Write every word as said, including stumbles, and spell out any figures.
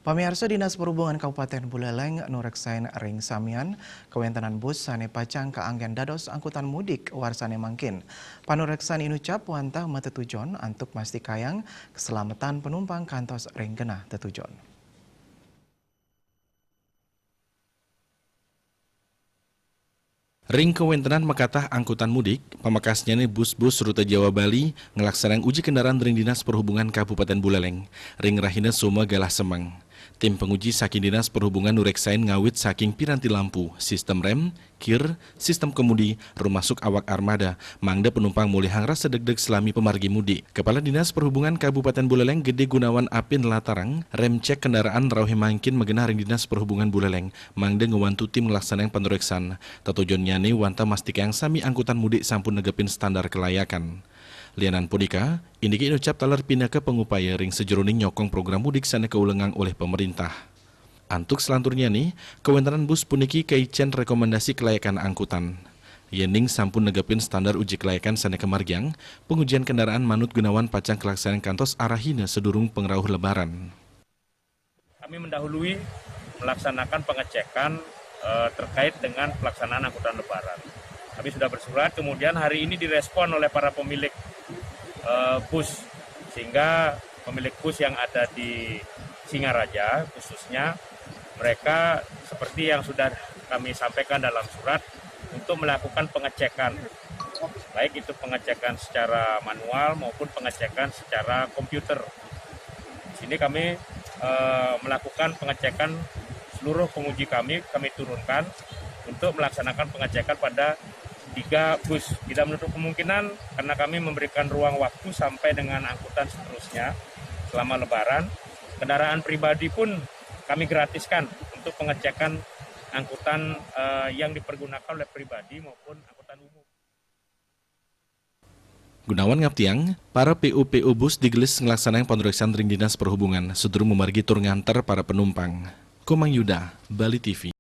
Pamiarsa, Dinas Perhubungan Kabupaten Buleleng nureksain ring samian kawéntenan bus sané pacang kaanggén dados angkutan mudik warsané mangkin. Panureksan inucap wantah matetujon antuk mastikayang keselamatan penumpang kantos ring genah tetujon. Ring kawéntenan makatah angkutan mudik, pamekasnyané bus-bus rute Jawa Bali nglaksanang uji kendaraan ring Dinas Perhubungan Kabupaten Buleleng ring rahina Soma galah semeng. Tim panguji saking Dinas Perhubungan nureksain ngawit saking piranti lampu, sistem rem, kir, sistem kemudi, rumasuk awak armada, mangda penumpang molihang rasa degdeg salami pamargi mudik. Kepala Dinas Perhubungan Kabupaten Buleleng Gede Gunawan Apin nlatarang, rem cek kendaraan rauhé mangkin magenah ring Dinas Perhubungan Buleleng, mangda ngwantu tim nglaksanang panureksan. Tetujunnyané wantah mastikayang sami angkutan mudik sampun negepin standar kelayakan. Lianan punika, indike inucap taler pinaka pangupaya ring sajeroning nyokong program mudik sané kaulengang olih pemerintah. Antuk salanturnyané, kawéntenan bus puniki kaicén rekomendasi kelayakan angkutan. Yéning sampun negepin standar uji kelayakan sané kamargiang, pangujian kendaraan manut Gunawan pacang kalaksanaan kantos arahina sadurung pangrauh Lebaran. Kami mendahului melaksanakan pengecekan, eh, terkait dengan pelaksanaan angkutan Lebaran. Kami sudah bersurat, kemudian hari ini direspon oleh para pemilik, eh, bus, sehingga pemilik bus yang ada di Singaraja khususnya, mereka seperti yang sudah kami sampaikan dalam surat, untuk melakukan pengecekan, baik itu pengecekan secara manual maupun pengecekan secara komputer. Di sini kami, eh, melakukan pengecekan seluruh penguji kami, kami turunkan untuk melaksanakan pengecekan pada tiga bus. Tidak menutup kemungkinan, karena kami memberikan ruang waktu sampai dengan angkutan seterusnya selama Lebaran. Kendaraan pribadi pun kami gratiskan untuk pengecekan angkutan, eh, yang dipergunakan oleh pribadi maupun angkutan umum. Gunawan ngaptiang, para P U P U bus digelis nglaksanayang panureksan ring Dinas Perhubungan, sadurung mamargi tur nganter para penumpang. Komang Yuda, Bali T V.